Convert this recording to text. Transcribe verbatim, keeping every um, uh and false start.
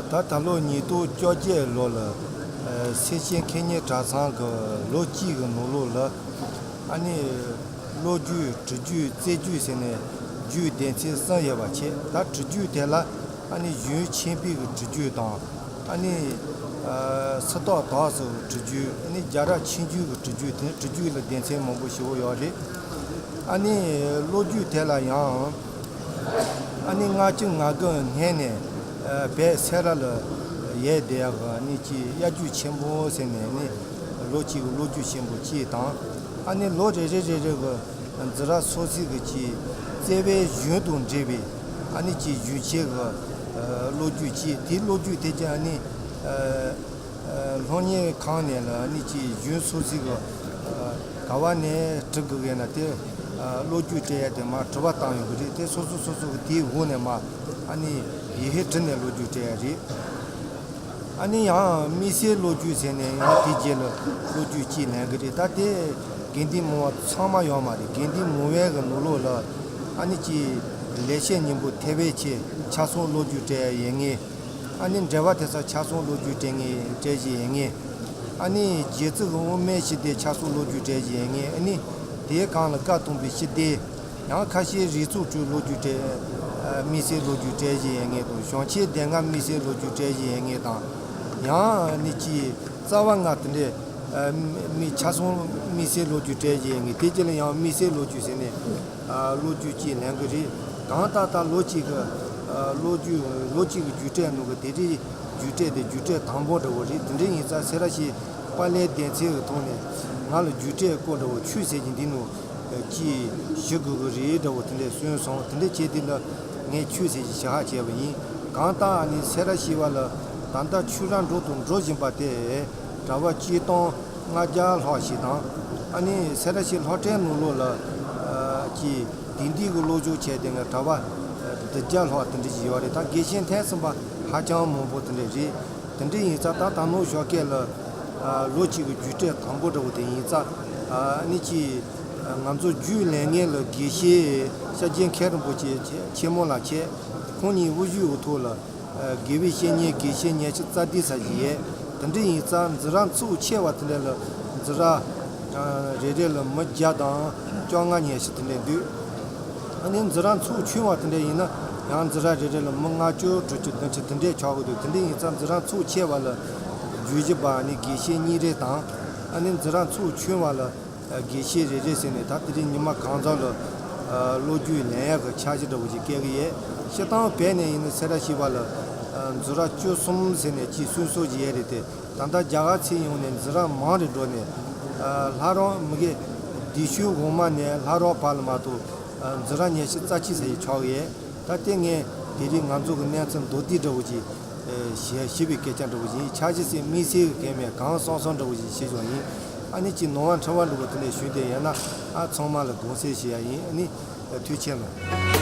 ད་ད་ལོ་ཉིས་སྟོང་བཅོ་བརྒྱད་ལོ་ལ་ཨ་སེར་བྱེས་མཁས་སྙན་གྲྭ་ཚང་གི་ལོ་གཅིག་གི་ནང་ལོགས་ལ་ཨ་ནི་ལོ་རྒྱུས་འབྲི་རྒྱུས་རྩེད་རྒྱུས་ཟེར་ནས་རྒྱུས་སྡེ་ཚན་གསུམ་ཡོད་པ་བྱས། ད་འབྲི་རྒྱུས་དེ་ལ་ཨ་ནི་གཞོན་ཆེན་པོའི་གི་འབྲི་རྒྱུས་དང་། ཨ་ནི་ཨ་སུ་ཏོག་དག་སུ་འབྲི་རྒྱུས། ཨ་ནི་རྒྱལ་རབས་ཆུང་ཆུང་གི་འབྲི་རྒྱུས། དེ་འབྲི་རྒྱུས་ལ་སྡེ་ཚན་མང་པོ་ཞེ་པོ་ཡོད་རེད། ཨ་ནི་ལོ་རྒྱུས་དེ་ལ་ཡང་ཨ་ནི་ལྔ་བཅུ་ང་དགུ་སྔན་ནས་ཨ་བོད་སེ་ར་ལ་ཡོད་བསྡད་ཡག་གི་ཨ་ནི་ཅིག་དབྱར་རྒྱུག་ཆེན་པོ་ཟེར་ནས་ཨ་ནི་ལོ་གཅིག་གི་ལོ་རྒྱུས་ཆེན་པོ་གཅིག་དང་། ཨ་ནི་ལོ་རེ་རེ་རེ་རེ་གི་འཛིན་གྲྭ་སོ་སོའི་གི་ཅིག་བརྩེ་བའི་གཞུང་དང་འབྲེལ་བའི་ཨ་ནི་ཅིག་གཞུང་ཆེན་གི་ཨ་ལོ་རྒྱུས་གཅིག། དེའི་ལོ་རྒྱུས་དེ་ཀྱང་ཨ་ནི་ཨ་ཨ་སློབ་གཉེར་ཁང་ནས་ལ་ཨ་ནི་ཅིག་གཞུང་སོ་སོའི་གི་ཨ་ག་བ་ནས་འབྲི་དགོས་ཡོད་ན་དེ་ཨ་ལོ་རྒྱུས་སྤྲད་ཡ་དེ་མར་དྲི་བ་བཏང་ཡོང་གི་རེད། དེ་སོ་སོ་སོ་སོ་གི་དེའི་འོག་ནས་མར་ཨ་ནི་ཡི་ཧེ་བྲིས་ནས་ལོ་རྒྱུས་སྤྲད་ཡ་རེད། ཨ་ནི་ཡང་དམིགས་བསལ་ལོ་རྒྱུས་ཟེར་ནས་ཡང་དེའི་རྗེས་ལ་ལོ་རྒྱུས་གཅིག་ལེན་གི་རེད། ད་དེ་དགེ་འདུན་མང་བ་ཚང་མ་ཡོད་མ་རེད། དགེ་འདུན་མང་བའི་གི་ནང་ལོགས་ལ་ཨ་ནི་ཅིག་ལེགས་བཤད་སྙིང་པོ་ཐེག་པའི་ཆེད་ཆ་ཚང་ལོ་རྒྱུས་སྤྲད་ཡ་ཡོད་ངེས། ཨ་ནི་འགྲེལ་པ་དེ་ཚོ་ཆ་ཚང་ལོ་རྒྱུས་སྤྲད་ངེས། སྤྲད་བཞིན་ཡོད་ངེས། ཨ་ནི་རྗེ་བཙུན་དབུ་མའི་ཞི་བདེ་ཆ་ཚང་ལོ་རྒྱུས་སྤྲད་བཞིན་ཡོད་ངེས། ཨ་ནི་དེའི་སྒང་ལ་བཀའ་གདམས་པའི་ཞི་བདེ། ཡང་ཁ་ཤས་རིགས་གཙང་སྤྲུལ་ལོ་རྒྱུས་སྤྲད། ཨ་དམིགས་བསལ་ལོ་རྒྱུས་སྤྲད་བཞིན་ཡོད་ངེས་དང་། གཞུང་ཆེན་སྡེ་ལྔ་དམིགས་བསལ་ལོ་རྒྱུས་སྤྲད་བཞིན་ཡོད་ངེས་དང་། ཡང་ཨ་ནི་ཅིག་རྩ་བ་ལྔ་དེ་འདྲའི་ཨ་མི་ཆ་ཚང་དམིགས་བསལ་ལོ་རྒྱུས་སྤྲད་བཞིན་ཡོད་ངེས། དེ་རྗེས་ལ་ཡང་དམིགས་བསལ་ལོ་རྒྱུས་ཟེར་ནས་ཨ་ལོ་རྒྱུས་གཅིག་ལེན་གི་རེད། གང་ལྟར་ད་ལོ་གཅིག་གི་ཨ་ལོ་རྒྱུས་ལོ་གཅིག་གི་རྒྱུགས་སྤྲོད་ནང་གི་དེ་རིང་རྒྱུགས་སྤྲོད་དེ་རྒྱུགས་སྤྲོད་དང་པོ་འདྲ་བོ་རེད། དེ་འདྲ་ཡིན་ཙང་སེ་ར་བྱེས་དཔལ་ལྡན་སྡེ་ཚན་གི་ཐོག་ནས་ང་ལ་རྒྱུགས་སྤྲོད་སྐོར་འདྲ་བོ་ཆོས་ཟེར་གྱི་འདི་ནང་ཅིག་ཞུ་དགོས་ཀྱི་རེད་འདྲ་བོ་དེ་འདྲས་གསུངས་སོང་། དེ་འདྲས་བྱས་དུས་ལ་ངས་ཆོས་ཟེར་གྱི་ཞུ་ཧ་བྱས་པ་ཡིན། གང་ལྟར་ཨ་ནི་སེ་ར་བྱེས་པ་ལ་ད་ལྟ་ཆོས་ར་འགྲོ་དང་འགྲོ་བཞིན་པ་དེ་གྲྭ་པ་སྤྱིར་བཏང་ལྔ་བརྒྱ་ལྷག་ཞིག་དང་། ཨ་ནི་སེ་ར་བྱེས་སློབ་གྲྭའི་ནང་ལོགས་ལ་ཨ་ཅིག་དེང་དུས་ཀྱི་སློབ་སྦྱོང་བྱས་དེ་ང་གྲྭ་པ་བདུན་བརྒྱ་ལྷག་དེ་འདྲ་ཞིག་ཡོད་རེད། ད་དགེ་བཤེས་ཐོན་ཟིན་པ་ཧ་ཅང་མང་པོ་དེ་འདྲ་རེད། དེ་འདྲ་ཡིན་ཙང་ད་ད་ནང་ཞོགས་ཀས་ལ་ཨ་ལོ་གཅིག་གི་རྒྱུགས་སྤྲོད་དང་པོ་འདྲ་བོ་དེ་ཡིན་ཙང་། ཨ་ནི་ཅིག་ང་ཚོ་རྒྱུགས་ལེན་མཁན་ལ་དགེ་བཤེས་ཤཱཀྱའི་མཁན་རིན་པོ་ཆེ་ཆེན་མོ་ལགས་བྱས། ཁོང་གཉིས་དབུ་བཞུགས་འོག་ཐོག་ལ་ཨ་དགེ་བའི་བཤེས་གཉེན་དགེ་བཤེས་ཉི་ཤུ་རྩ་བདུན་ཙམ་ཞིག་ཡོད། དེ་འདྲ་ཡིན་ཙང་འཛིན་གྲྭ་ཚུགས་ཆེ་བ་དེ་འདྲ་ལ་འཛིན་གྲྭ་ཨ་རེ་རེ་ལ་མི་བརྒྱ་དང་བཅོ་ལྔ་ཉི་ཤུ་དེ་འདྲ་འདུག་ཨ་ནི་འཛིན་གྲྭ་ཚུགས་ཆུང་བ་དེ་འདྲ་ཡིན་ན་ཡང་འཛིན་གྲྭ་རེ་རེ་ལ་མི་ལྔ་བཅུ་དྲུག་ཅུ་བདུན་ཅུ་དེ་འདྲས་ཆགས་ཀྱི་འདུག་དེ་འདྲ་ཡིན་ཙང་འཛིན་གྲྭ་ཚུགས་ཆེ་བ་ལ་རྒྱུགས་ཞུགས་པ་ཨ་ནི་དགེ་བཤེས་གཉིས་རེ་དང་། ཨ་ནི་འཛིན་གྲྭ་ཚུགས་ཆུང་བ་ལ་དགེ་བཤེས་རེ་རེ་ཟེར་ནས་ད་དེ་རིང་ཉི་མ་གང་ཚང་ལ་ལོ་རྒྱུས་ལེན་ཡག་གི་འཆར་གཞི་འདྲ་བོ་ཞིག་བཀལ་གི་ཡོད། སྤྱིར་བཏང་བོད་ནས་ཡིན་ན་སེ་ར་བྱེས་པ་ལ་འཛིན་གྲྭ་བཅུ་གསུམ་ཟེར་ནས་ཅིག་གསུང་སྲོལ་ཞིག་ཡོད་རེད་དེ། ད་ལྟ་རྒྱ་གར་ཚུར་ཡོང་ནས་འཛིན་གྲྭ་མང་རུ་འགྲོ་ནས། ཨ་ལྷ་རམས་མི་གེ་སྡེ་ཤོད་འོག་མ་ནས་ལྷ་རམས་བར་ལ་མ་གཏོགས་ཨ་འཛིན་གྲྭ་ཉི་ཤུ་རྩ་གཅིག་ཙམ་ཞིག་ཆགས་ཡོད། ད་ལྟ་ངས་དེ་རིང་ང་ཚོ་གི་གནས་ཚུལ་མདོར་བསྡུས་འདྲ་བོ་ཞིག་ཨ་ཞུ་ཞུ་བའི་སྐད་ཆ་འདྲ་བོ་ཞིག་ཡིན། འཆར་གཞི་ཟེར་དམིགས་བསལ་གི་གལ་མེད། གང་བསམ་བསམ་འདྲ་བོ་ཞིག་ཞུས་ཆོག་ཡིན། ཨ་ནི་ཅིག་ནོར་བ་འཁྲུལ་བ་འདྲ་བོ་དེ་འདྲ་ཞུས་བསྡད་ཡོད་ན་ཨ་ཚང་མ་ལ་དགོངས་སེལ་ཞུ་ཡ་ཡིན། ཨ་ནི་ཐུགས་རྗེ་ཆེ་གནང་།